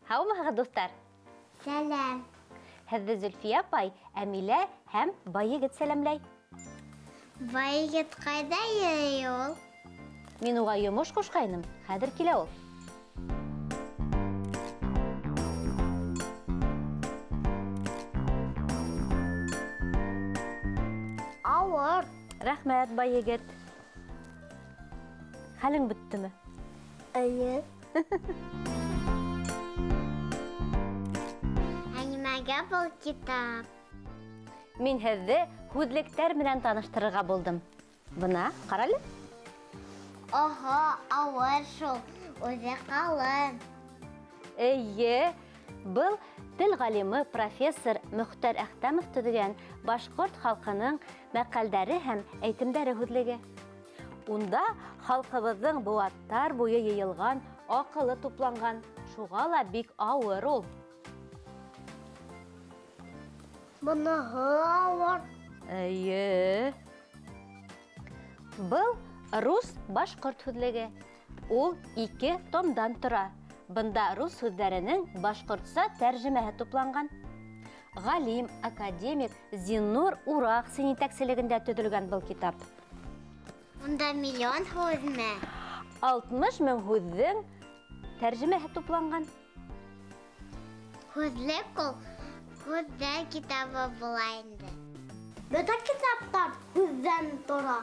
Һаумыһығыҙ, дуҫтар! Сәләм! Һеҙҙе Зөлфиә апай, Әмилә һәм Байегет сәләмләй. Байегет ҡайҙа йөрөй ул? Мин уға йомош ҡушҡайным, хәҙер килә ул. Ауыр. Рәхмәт, Байегет. Хәлең бөттөмө? Эйе. Нимәгә был китап? Мин һеҙҙе һүҙлектәр менән таныштырырға булдым. Бына, ҡара әле. Оһо, ауыр шул, үҙе ҡалын. Эйе, был тел ғалимы профессор Мөхтәр Әхтәмов төҙөгән башҡорт халҡының мәҡәлдәре һәм әйтемдәре һүҙлеге. Унда халҡыбыҙҙың быуаттар буйы йыйылған аҡылы тупланған, шуға ла бик ауыр ул. Быныһы ауыр. Эйе. Был рус-башҡорт һүҙлеге. Ул 2 томдан тора. Бында рус һүҙҙәренең башҡортса тәржемәһе тупланған. Ғалим, академик Зиннур Урахсин етәкселегендә төҙөлгән был китап. Унда миллион һүҙме? 60 мең һүҙҙең тәржемәһе тупланған. Һүҙлек ул һүҙҙәр китабы була инде. Бөтә китаптар һүҙҙән тора.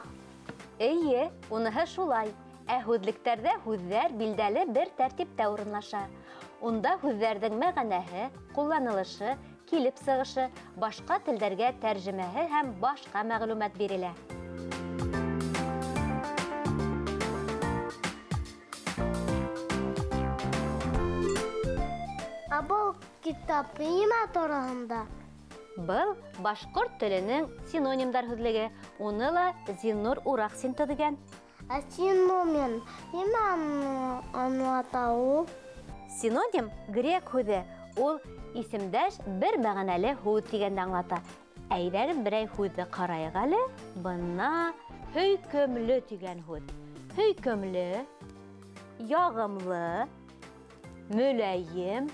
Эйе, уныһы шулай. Ә һүҙлектәрҙә һүҙҙәр билдәле бер тәртиптә урынлаша. Унда һүҙҙәрҙең мәғәнәһе, ҡулланылышы, килеп сығышы, башҡа телдәргә тәржемәһе һәм башҡа мәғлүмәт бирелә. Ә был китап нимә тураһында? Был башҡорт теленең синонимдар һүҙлеге. Уны ла Зиннур Урахсин төҙөгән. Ә синоним нимә аңлата ул? Синоним грек һүҙе. Ул исемдәш бер мәғәнәле һүҙ тигәнде аңлата. Әйҙәгеҙ берәй һүҙҙе ҡарайыҡ әле. Бына һөйкөмлө тигән һүҙ. Һөйкөмлө, яғымлы, мөләйем,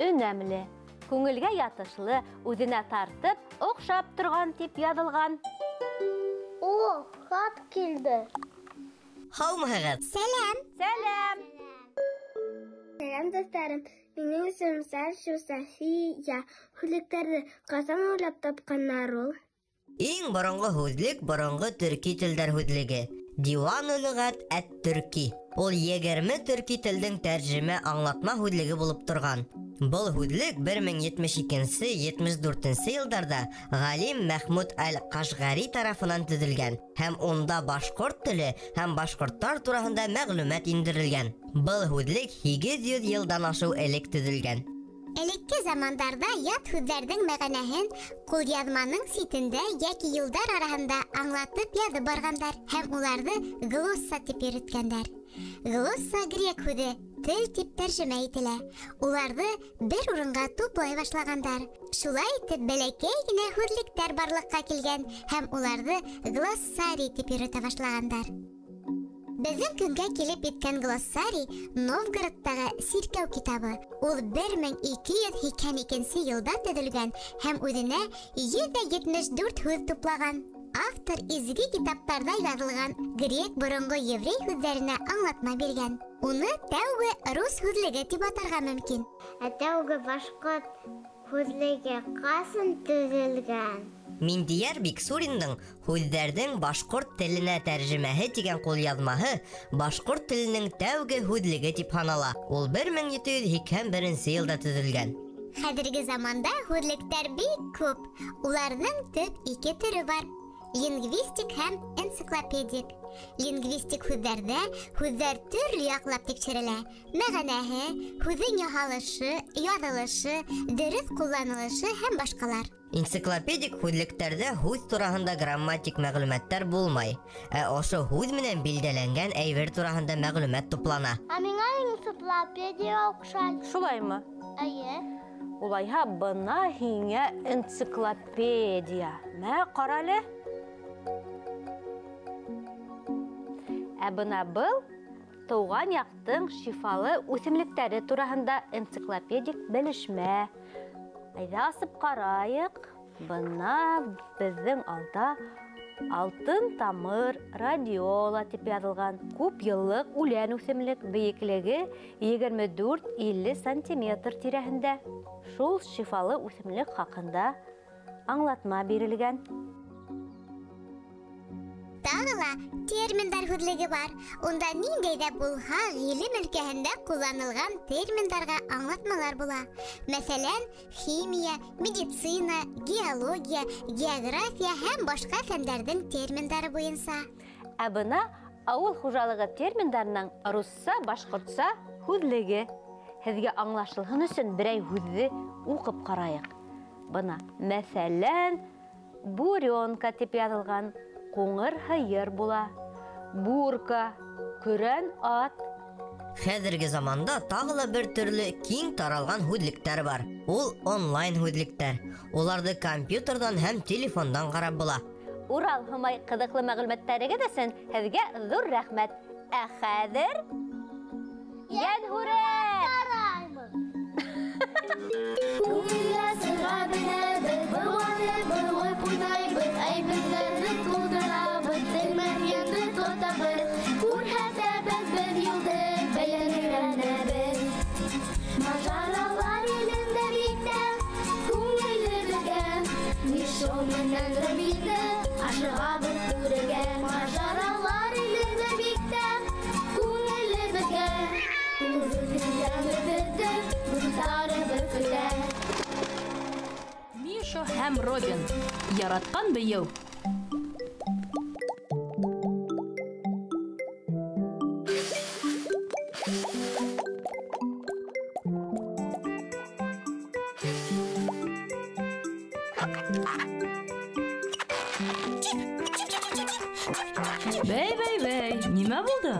өнәмле, күңелгә ятышлы, үҙенә тартып, оҡшап торған тип яҙылған. О, хат килде. Һаумыһығыҙ! Сәләм! Сәләм! Сәләм, дуҫтарым! Минең исемем Сәлшү София. Һүҙлектәрҙе ҡасан уйлап тапҡандар ул? Иң боронғо һүҙлек боронғо төрки телдәр һүҙлеге. Диван лүғәт әт-төрки. Ул 20 төрки телдең тәржемә аңлатма һүҙлеге булып торған. Был һүҙлек 1072-74 йылдарҙа ғалим Мәхмүт әл-Ҡашғәри тарафынан төҙөлгән һәм унда башҡорт теле һәм башҡорттар тураһында мәғлүмәт индерелгән. Был һүҙлек 800 йылдан ашыу элек төҙөлгән. Элекке замандарҙа ят һүҙҙәрҙең мәғәнәһен ҡулъяҙманың ситендә йәки юлдар араһында аңлатып яҙып барғандар һәм уларҙы глосса тип йөрөткәндәр. Глосса грек һүҙе, тел тип тәржемә ителә. Уларҙы бер урынға туплай башлағандар. Шулай итеп бәләкәй генә һүҙлектәр барлыҡҡа килгән һәм уларҙы глоссарий тип йөрөтә башлағандар. Беҙҙең көнгә килеп еткән глоссарий Новгородтағы сиркәү китабы. Ул 1282 йылда төҙөлгән һәм үҙенә 174 һүҙ туплаған. Автор изге китаптарҙа яҙылған грек боронғо еврей һүҙҙәренә аңлатма биргән. Уны тәүге рус һүҙлеге тип атарға мөмкин. Ә тәүге башҡорт һүҙлеге ҡасан төҙөлгән? Миндияр Биксуриндың һүҙҙәрҙең башҡорт теленә тәржемәһе тигән ҡулъяҙмаһы башҡорт теленең тәүге һүҙлеге тип һанала. Ул 1781 йылда төҙөлгән. Хәҙерге заманда һүҙлектәр бик күп. Уларҙың төп ике төрө бар: лингвистик һәм энциклопедик. Лингвистик һүҙҙәрҙә һүҙҙәр төрлө яҡлап тикшерелә. Мәғәнәһе, һүҙҙең яһалышы, яҙылышы, дөрөҫ ҡулланылышы һәм башҡалар. Энциклопедик һүҙлектәрҙә һүҙ тураһында грамматик мәғлүмәттәр булмай, ә ошо һүҙ менән билдәләнгән әйбер тураһында мәғлүмәт туплана. Ә миңа энциклопедия оҡшай. Шулаймы? Эйе. Улайһа, бына һиңә энциклопедия. Мә, ҡара әле. Ә бына был тыуған яҡтың шифалы үҫемлектәре тураһында энциклопедик белешмә. Әйҙә асып ҡарайыҡ. Бына беҙҙең алда алтын тамыр радиола тип яҙылған күп йыллыҡ үлән үҫемлек, бейеклеге 24-50 сантиметр тирәһендә. Шул шифалы үҫемлек хаҡында аңлатма бирелгән. Тағы ла терминдар һүҙлеге бар. Унда ниндәй ҙә булһа ғилем өлкәһендә ҡулланылған терминдарға аңлатмалар була. Мәҫәлән, химия, медицина, геология, география һәм башҡа фәндәрҙең терминдары буйынса. Ә бына ауыл хужалығы терминдарының русса, башҡортса һүҙлеге. Һеҙгә аңлашылһын өсөн берәй һүҙҙе уҡып ҡарайыҡ. Бына, мәҫәлән, буренка тип яҙылған ҡуңыр һыйыр була, бурка, көрән ат. Хәҙерге заманда тағы ла бер төрлө киң таралған һүҙлектәр бар. Ул онлайн һүҙлектәр. Уларҙы компьютерҙан һәм телефондан ҡарап була. Урал, Һомай, ҡыҙыҡлы мәғлүмәттәрегеҙ өсөн һеҙгә ҙур рәхмәт. Ә хәҙер йәнһүрәт! Күңелгә сырға менәбеҙ, быуанып, быуып уйнайбыҙ, әйберҙәрҙе тултырабыҙ, телмәрйәнде тотабыҙ, күрһәтәбеҙ беҙ юлды, бәйән өйрәнәбеҙ. Мажаралар илендә биктә, күңелле беҙгә, Мишо менән Робинды ашығабыҙ күрергә. Мажаралар илендә биктә, күңелле беҙгә, беҙҙе дуҫтарыбыҙ көтә. Мишо һәм Робин. Яратҡан бейеү. Бәй, бәй, бәй, нимә булды?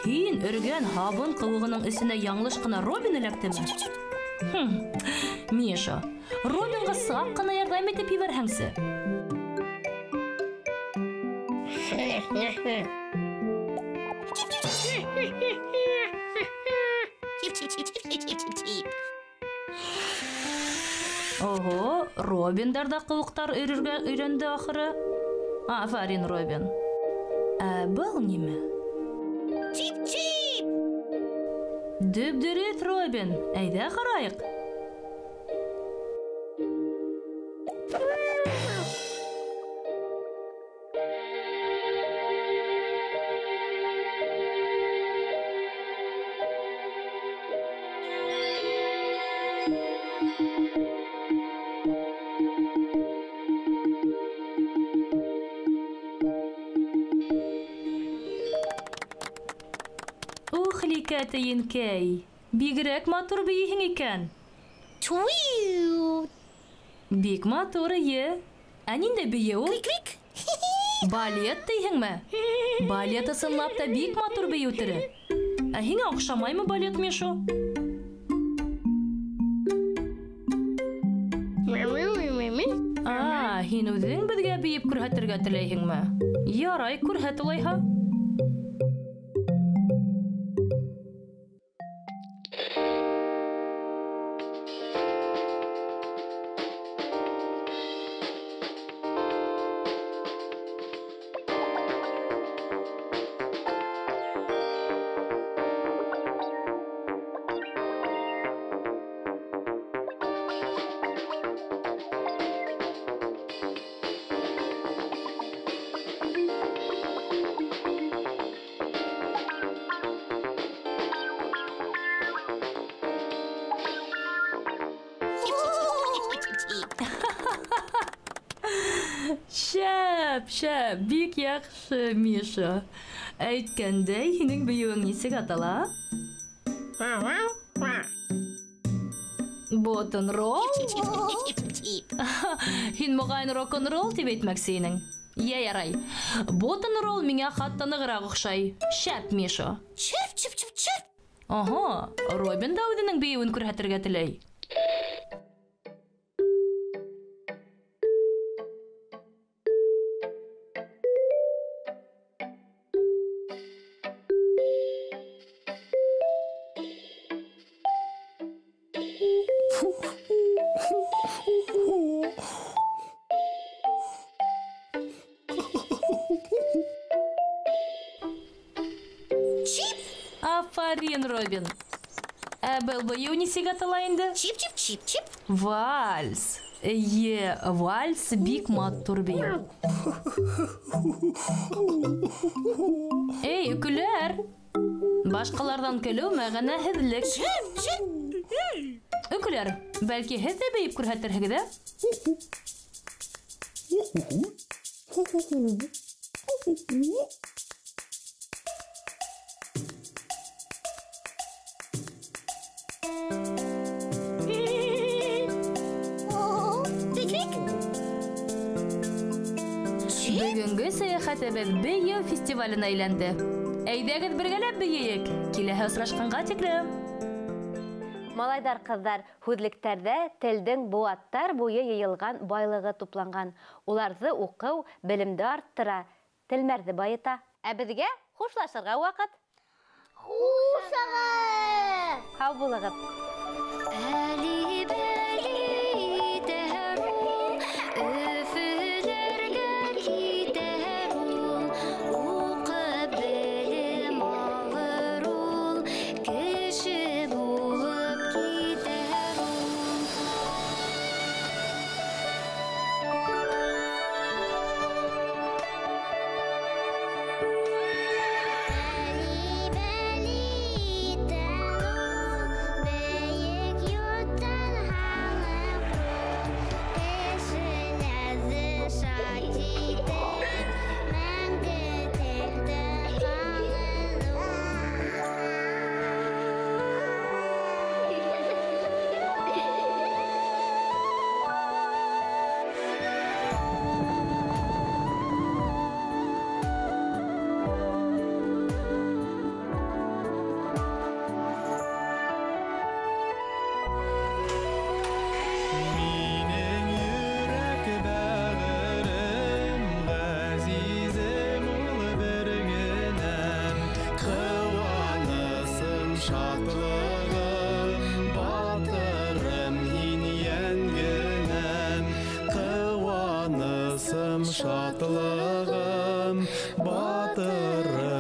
Һин өргән һабын ҡыуығының эсенә яңылыш ҡына Робин эләктеме? Миша, Робинға саҡ ҡына ярҙам итеп ебәрһәңсе. Ого, Робиндар ҙа ҡыуыҡтар өрөргә өйрәнде ахыры. Афарин, Робин. Ә был нимә? Чип-чип! Дөп-дөрөҫ, Робин. Әйҙә ҡарайыҡ. Тейенкәй, бигерәк матур бейеһең икән. Чуиу! Бик матур, эйе. Ә ниндәй бейеү ул? Крик-крик! Балет тиһеңме? Балет ысынлап та бик матур бейеү төрө. Ә һиңә оҡшамаймы балет, Мишо? А, һин үҙең беҙгә бейеп күрһәтергә теләйһеңме? Ярай, күрһәт улайһа. Шәп! Шәп, шәп, бик яҡшы, Миша. Әйткәндәй, һинең бейеүең нисек атала? Ботон-ролл? Һин моғайын рок-н-ролл тип әйтмәксе инең. Йә, ярай. Ботон-ролл миңә хатта нығыраҡ оҡшай. Шәп, Миша. Чирп, чип, чип, чирп. Ага, Робин да үҙенең бейеүен күрһәтергә теләй. Афарин, Робин. Ә был бейеү нисек атала инде? Чип-чип-чип-чип. Вальс. Эйе, вальс бик матур бейеү. Эй, өкөләр. Башҡаларҙан көлөү мәғәнәһеҙлек. Өкөләр, бәлки һеҙ ҙә бейеп күрһәтерһегеҙ, ә? Бөгөнгө сәйәхәтебеҙ бейеү фестиваленә әйләнде. Әйҙәгеҙ бергәләп бейейек. Киләһе осрашҡанға тиклем. Малайҙар, ҡыҙҙар, һүҙлектәрҙә телдең быуаттар буйы йыйылған байлығы тупланған. Уларҙы уҡыу белемде арттыра, телмәрҙе байыта. Ә беҙгә хушлашырға ваҡыт. Хушығыҙ! Һау булығыҙ! Шатлығым, батырым.